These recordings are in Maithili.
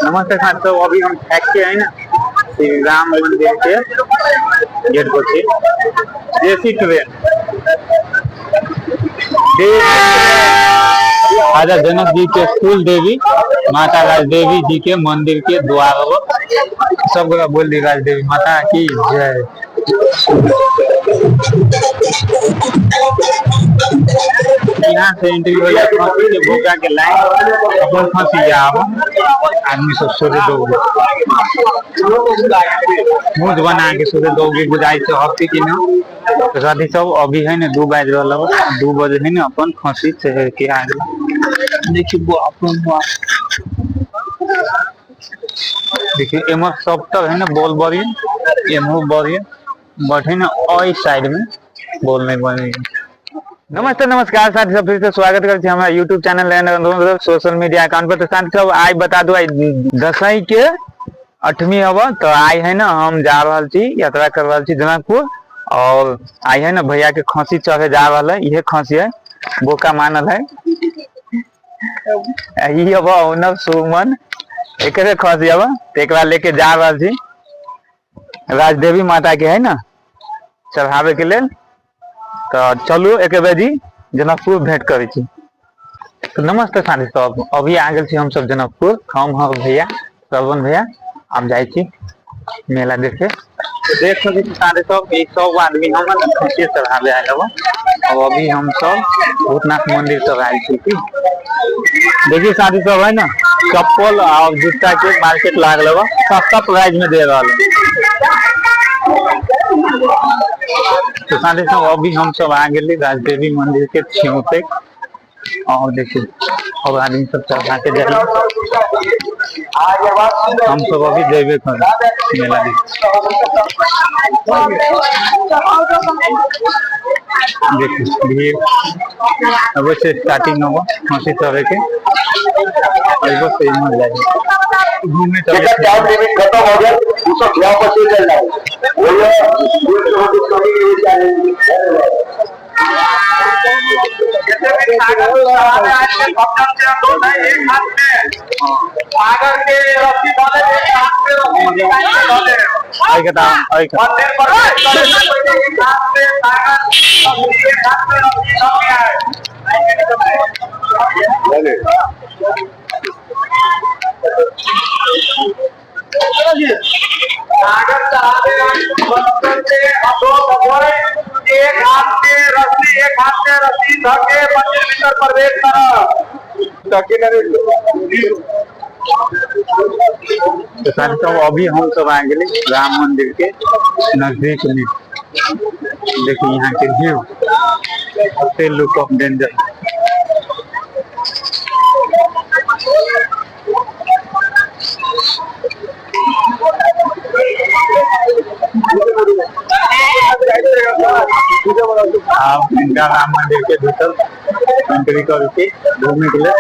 नमस्ते साथी सब, अभी हम ठैक के है ना श्री राम मंदिर के गेट पर छी। देसी ट्रेन राजा जनक जी के कुल देवी माता राजदेवी जी के मंदिर के द्वार पर सब गोरा बोल दी राजदेवी माता की जय। यहाँ से एंट्री हो जाए फांसी के भोगा के लाइन अपन फांसी जा आदमी सब सोचे दौड़ मुँह बना के सोचे दौड़ बुझाई से हफ्ती की ना। तो साथी सब अभी है ना 2 बाज रहा है, 2 बजे है ना अपन फांसी चढ़ के आ गए। देखिए बाप रे बाप, देखिए एमर सब तक है ना बॉल बढ़िया, एमहो बढ़िया, बट है ना ओई साइड में बॉल नहीं बनी। नमस्ते नमस्कार साथी सब, फिर से स्वागत कर छी हमारा YouTube channel and social media account पर। तो साथी सब आई बता दो, आई दसई के 8वीं हब, तो आई है ना हम जा रहा छी, यात्रा कर रहा छी जनकपुर। और आई है ना भैया के खांसी चढ़े जा रहा है, यह खांसी है बोका मानल है ये अब ऑनर सुमन एकरे खांसी अब, तो एकरा लेके जा रहा छी राजदेवी माता के है ना चढ़ावे के लेल। तो चलू एक बेरी जनकपुर भेंट करै छी। तो नमस्ते साथी सब, अभी आ गेल छी हम सब जनकपुर, हम हम भैया श्रवण भैया अब जाइ छी मेला देखे। तो देख सकै छी साथी सब, ई सब आदमी हम ने खसिए चढ़ावे आयल हब। और अभी हम सब भूतनाथ मंदिर सब आयल छी। की देखिए साथी सब है ना चप्पल और जूता के मार्केट लागल हब, सस्ता प्राइस में दे रहा है। तो साथी सब अभी हम सब आ गेली राजदेवी मंदिर के छेउ तक। और देखिए अब आदमी सब चढ़ा के जाए, हम सब अभी जेबे कर मेला देखे। देखिए भीड़ अवश्य स्टार्टिंग होगा फांसी चढ़े के, अबो से इमर जाए घूमने चले। जेकर टाइम लिमिट खत्म हो गया उ सब वापस चल जाए। आई के दाम आई के एक हाथ में रस्सी, एक हाथ में रस्सी धके मंदिर भीतर प्रवेश करो। तो साथी सब अभी हम सब आ गए राम मंदिर के नजदीक में। देखिए यहाँ के व्यू, लुक ऑफ डेंजर। आप इनका राम मंदिर के भीतर एंट्री करके घूमने के लिए।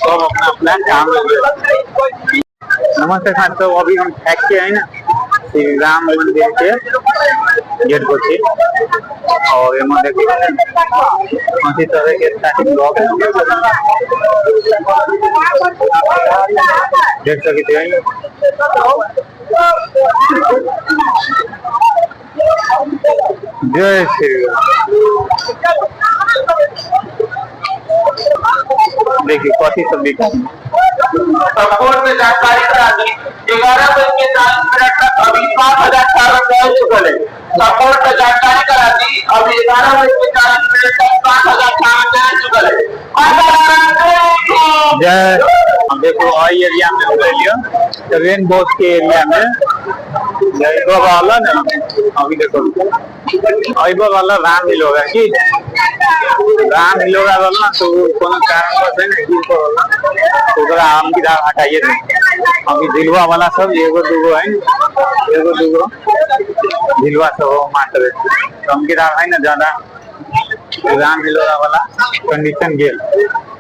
सब अपना अपना काम में। नमस्ते साथी सब, अभी हम ठैक के है ना श्री राम मंदिर के गेट पर छी। और एमे देखिए फांसी चढ़े के स्टार्टिंग भऽ गेल, देख सकै छियै। जय श्री राम। देखिए कथी सब बिका। संपूर्ण में जानकारी करा दी, 11:40 तक अभी 7000 रह चुकल है। संपूर्ण में जानकारी करा दी, अभी 11:40 तक 7000 रह चुकल है। जय। देखो आई एरिया में हो गई ट्रेन बस के एरिया में जय वाला ना, अभी देखो अइबो वाला राम हिलोगा की राम हिलोगा वाला ना, तो कोनो कारणवश है ना गिर पड़ल ना, तो ओकरा आम की दाल हटाइए दे। अभी दिलवा वाला सब एगो दूगो है, एगो दूगो झिलुआ सब हो मात्र चमकीदार है ना ज्यादा राम हिलोरा वाला कंडीशन गेल।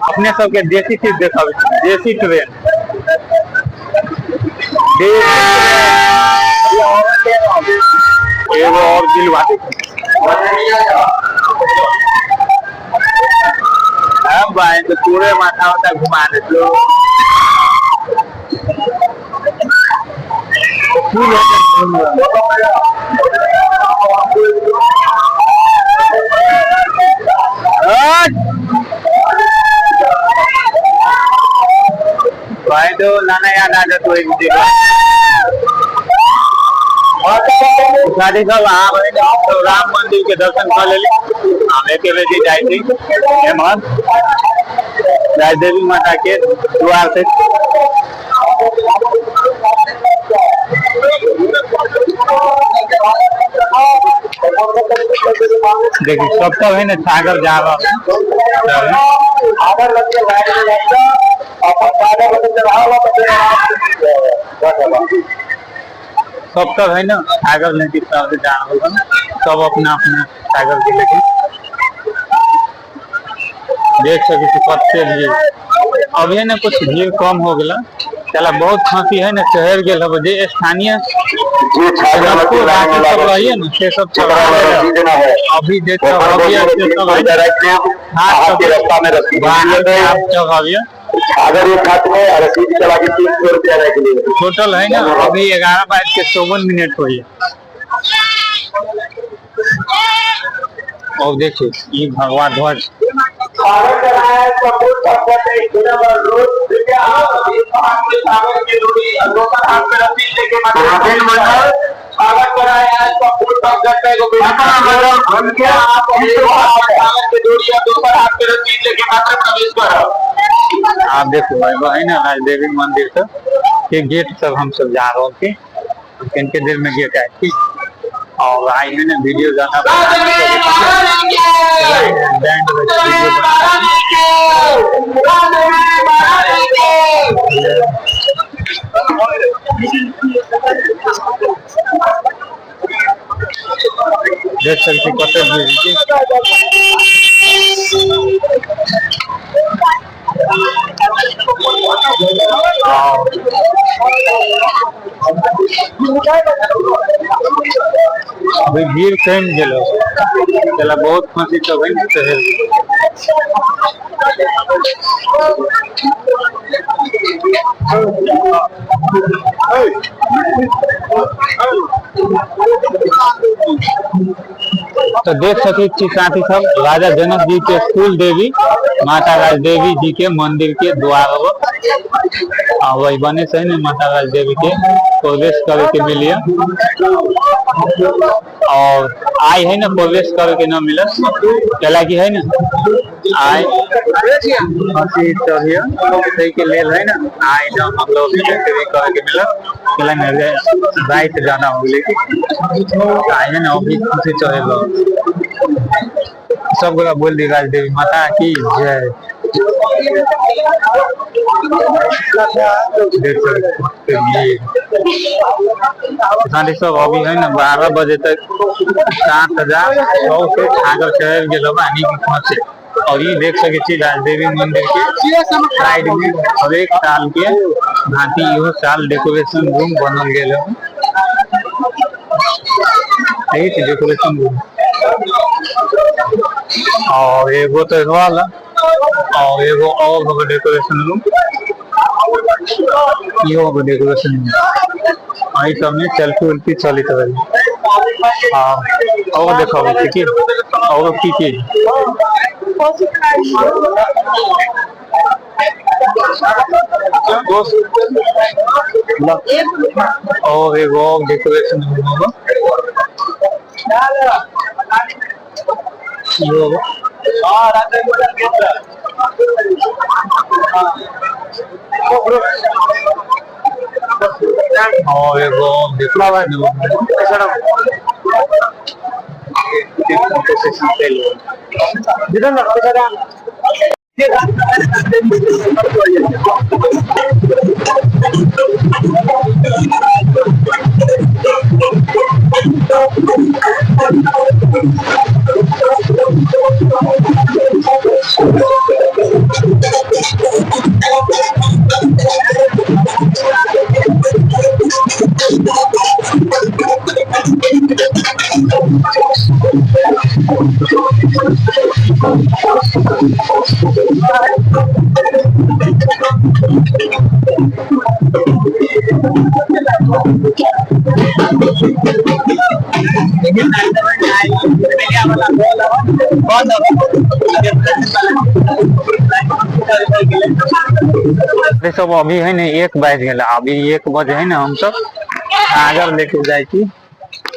अपने सबके देसी चीज देखब, देसी ट्रेन। एगो और झिलुआ देखी। अब भाई तो पूरे माथा वाथा घुमा देते। भाई तो नाना याद आ जातो एक साथी सब आ तो राम मंदिर के दर्शन कर लेली। हम एक बेर जाइ छी एम्हर राजदेवी माता के द्वार से। देखिए सब सब है ना सागर जा रहा सब सब है ना सागर लेके सब जा रहा है, सब अपना अपना सागर के लेके। देख सके छी कते भीड़। अभी ने कुछ भीड़ कम हो गया, चला बहुत खांसी है ना शहर गेल हब जे स्थानीय जनकपुर रांची सब रहिए ना से सब चढ़ा अभी जे चढ़ाबिए से सब है हाथ के रास्ता में रसीद बाहर से आप चढ़ाबिए। अगर एक हाथ में और रसीद चला के 300 रुपया रख लिए। टोटल है ना अभी 11:54 हुई है। और देखिए ये भगवा ध्वज। आप देखो भाई है ना राजदेवी मंदिर से के गेट सब हम सब जा रहे थे, इनके देर में गेट आए ठीक। और आई है ना वीडियो ज्यादा बैंड देख सकते कते भीड़ छै। अभी भीड़ कम गेल, चला बहुत फांसी सब है ना शहर। तो देख सकै छी साथी सब राजा जनक जी के कुल देवी माता राजदेवी जी के मंदिर के द्वार हो। आ वही बने से ने माता राजदेवी के प्रवेश करे के मिलिए। और आय है ना प्रवेश करे के न मिलत, कैला की है ना आय फांसी चढ़िए ताहि के लेल है ना आय न मतलब एंट्री करे के मिलत, कैला ने रात ज्यादा हो गेलै की आय है ना अभी फांसी चढ़ेलो। सब गोरा बोल दी राजदेवी माता की जय। देख सकते हैं साथी सब अभी है ना 12 बजे तक 7100 से छागर चढ़ गेल यानी कि पहुंचे। और ये देख सके छी राजदेवी मंदिर के साइड में हरेक साल के भांति इहो साल डेकोरेशन रूम बनल गेल है। यही डेकोरेशन रूम। और एगो तो वाला और एगो और होगा डेकोरेशन रूम, इहो होगा डेकोरेशन रूम। एहि सब में सेल्फी उल्फी चलैत रही। हाँ और देखो की और की चीज और एगो और डेकोरेशन रूम होगा। इहो होगा। और एगो डेकोरेशन रूम। सब अभी है ने 1 बाजि गेल। अभी 1 बजे है ने हमसब आगर लेके जाइ छी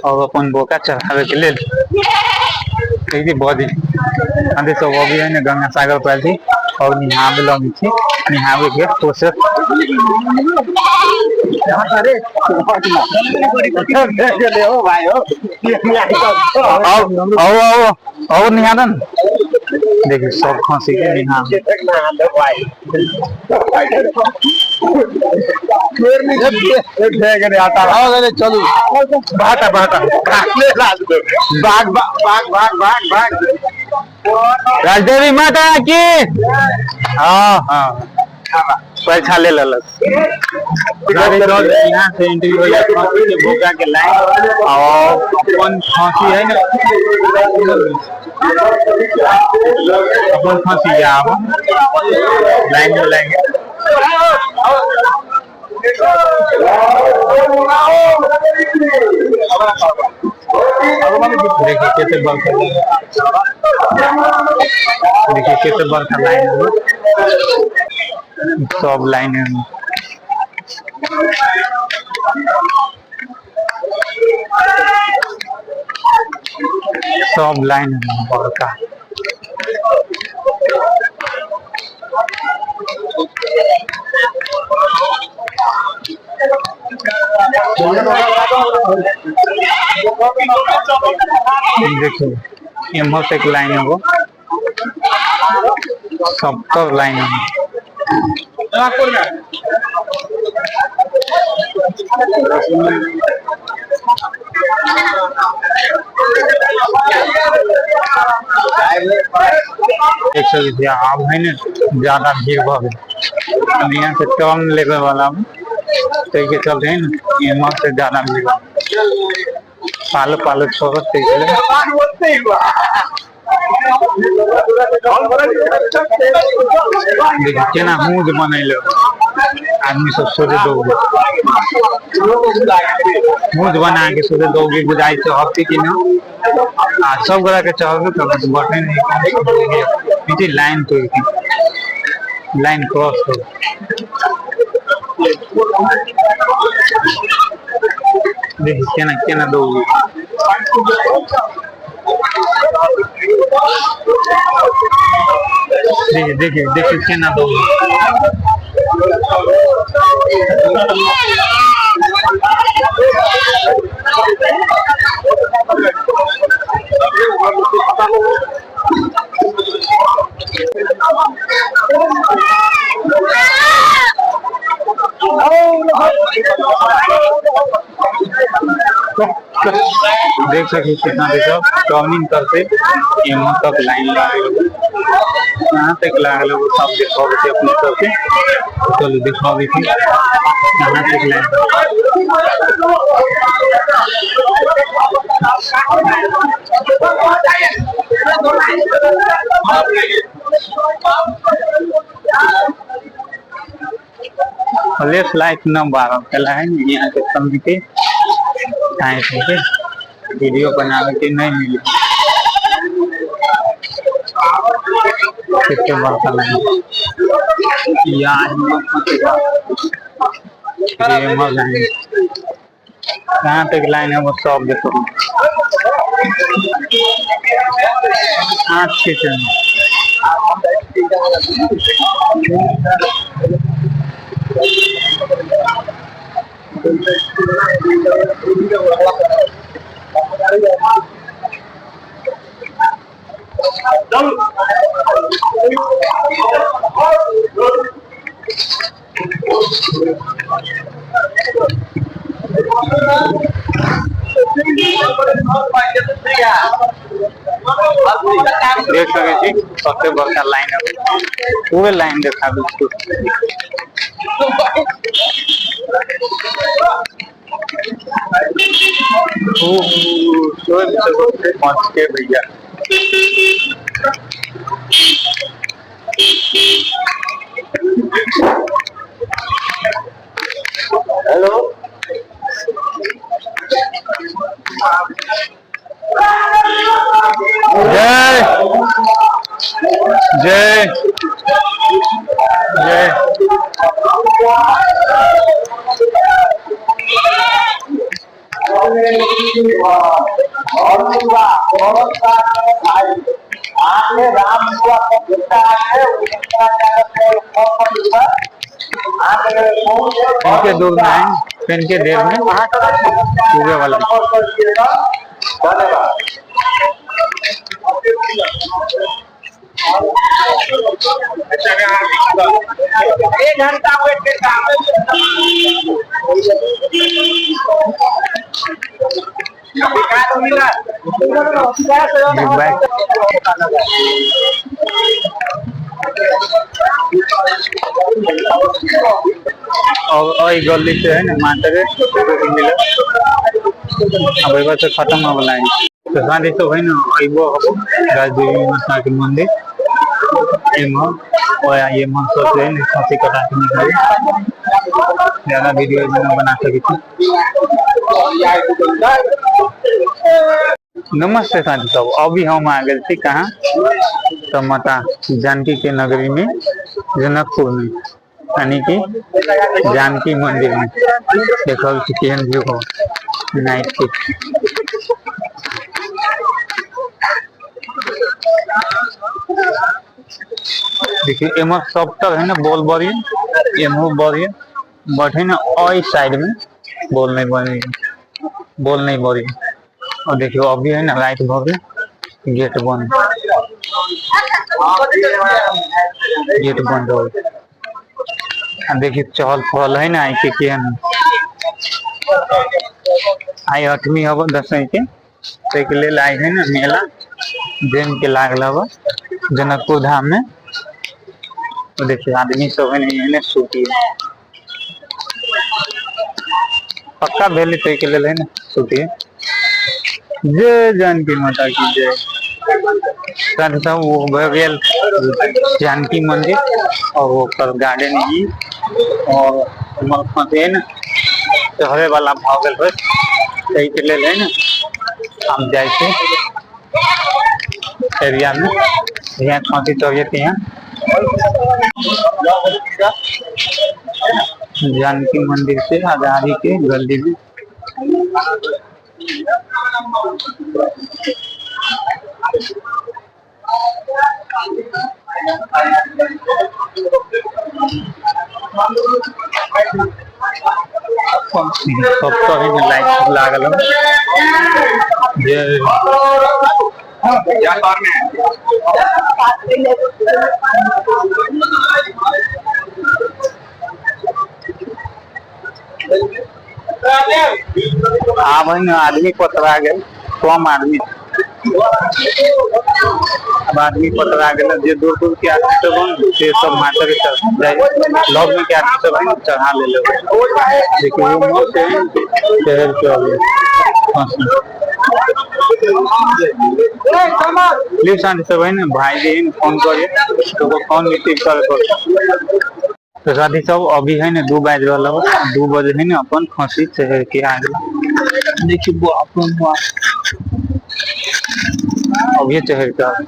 और अपन बोका चढ़ावे के लेल। ठीक है बजे अभी सब अभी है ने गंगा सागर पर छी और निहावे लगे छी, निहावे के प्रोसेस। आओ आओ आओ आओ निहादन देखिए सब खसी के निहा चलू भाटा भाटा भाग भाग भाग भाग भाग। राजदेवी माता की। हाँ हाँ, पैसा ले ललक। यहाँ से एंट्री हो जाए खसी के भोगा के लाइन और अपन खसी है ना, अपन खसी जा लाइन में लाइन। देखिए कैसे बड़का, देखिए कैसे बड़का लाइन है, सब लाइन है। सब लाइन है बड़का। देखिए एम्हर से एक लाइन होगो, सब तर लाइन है। एक सौ रुपया आब है ने ज्यादा भीड़ भऽ गेल। हम यहाँ से टर्न लेवे वाला में ताहि के चलते है ने एम्हर से ज्यादा भीड़ भऽ गेल। पालो पालो छोड़त ताहि के लेल। देखिए केना हूज बनैलो आदमी सब सोचे दौड़े, हूज बना के सोचे दौड़े बुझाइ चढ़ती कि न, आ सब गोरा के चढ़बे करत बटे नहीं नीचे लाइन तोड़ के लाइन क्रॉस कर। देखिए केना केना दौड़े। देखिए देखिए देखिए केना दौड़े। देख सके कितना देखो टर्निंग करते यहाँ तक लाइन लागल, यहाँ तक लागल है, सब देखो थे अपने सबके। चलो देखो थी यहाँ तक लाइन। फ्लैश लाइट न बारह पहला है यहाँ के समिति के वीडियो बनावे के नहीं मिली। कितने बड़का लाइन यार, कहाँ तक लाइन है वो सब देखो। हाथ के चलने देख सकै छी कते बड़का लाइन है, पूरे लाइन देखाबै छी। पहुंच के भैया हेलो। जय जय जय। इनके दूर में है, इनके देर में पूरे वाला। एक घंटा वेट के काम। बिग बैग और एहि गली से है ना माता के मिले। अब एहि से खत्म हो लाइन तो साथी सब है ना, अइबो हबो राजदेवी माता के मंदिर एमहर और ये मन सब है ना खसी कटा के निकले। ज्यादा वीडियो एहिमे बना सकै छी। नमस्ते साथी सब, अभी हम आ गेल छी कहाँ तो माता जानकी के नगरी में, जनकपुर में, यानी कि जानकी मंदिर में। देख रहल छी केहन व्यू हो नाइट के। देखिए एमहर सब तर है ना बॉल बड़ी, एमहर बड़ी, बट है ना ओई साइड में बॉल नहीं बनी, बॉल नहीं बड़ी। और देखियो अभी है ना लाइट भर गेल, गेट बंद, गेट बंद हो। आ देखियो चहल पहल है ना आई के केहन। आई अठमी हब दसवीं के, ताहि के लेल आई है ना मेला जम के लागल हब जनकपुर धाम में। और देखियो आदमी सब है ना एहने सूती है, पक्का भेल ताहि के लेल है ना सूती है। जय जानकी माता की जय। साथ साथ वो भऽ गेल जानकी मंदिर और ओकर गार्डन ई और उमहर फंसे ने चढ़े वाला भऽ गेल होत, ताहि के लेल है ना हम जाइ छी एरिया में, यहाँ फांसी चढ़िए यहाँ जानकी मंदिर से आजादी के गली में। सब तरह के लाइट लागल है जे आब है ना आदमी पतरा गेल, कम आदमी अब आदमी पतरा गेल। जे दूर दूर के आदमी सब है से सब माता के चढ़ा जाए, लग में के आदमी सब है चढ़ा ले ले। देखिए वो मस्त है शहर के अभी प्लीज सब है ना भाई जी फोन करिए तो वो फोन रिसीव करे पर। तो साथी सब अभी है ना 2 बाज रहल है, 2 बजे है ना अपन खसी शहर के आगे। देखिए बाप रे बाप, अभी शहर के आगे।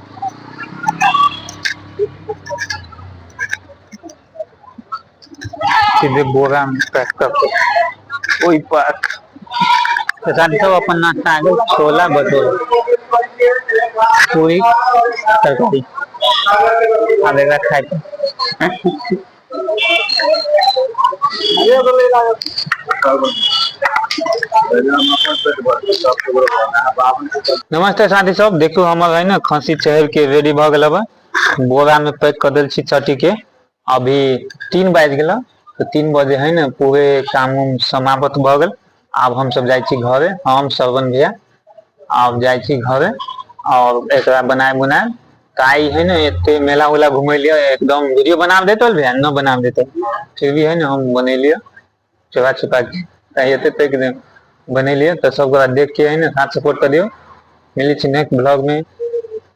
सीधे बोरा में पैक करके ओई पर। तो साथी सब अपन नाश्ता आ गेल, छोला भटूरा पूरी तरकारी आब एकरा खाइ के। नमस्ते साथी सब, देखियो हमर है ना खसी चढ़ के रेडी भ गेल हबे, बोरा में पैक कर देल छी चटी के। अभी 3 बाजि गेल, तो 3 बजे है ना पूरे काम उम समाप्त भ गेल। आब हम सब जाइ छी घरे, हम श्रवण भैया आब जाइ छी घरे और एकरा बनाए बुनाए। तऽ आइ है ने एते मेला उला घुमेलियै, एकदम वीडियो बना देतो भैया न बना देतो, फिर भी है ने हम बनेलियै चोरा छुपा के, तऽ एते तक बनेलियै। तऽ सब गोरा देख के है ने साथ सपोर्ट कर दियौ। मिलै छी नेक्स्ट ब्लॉग में।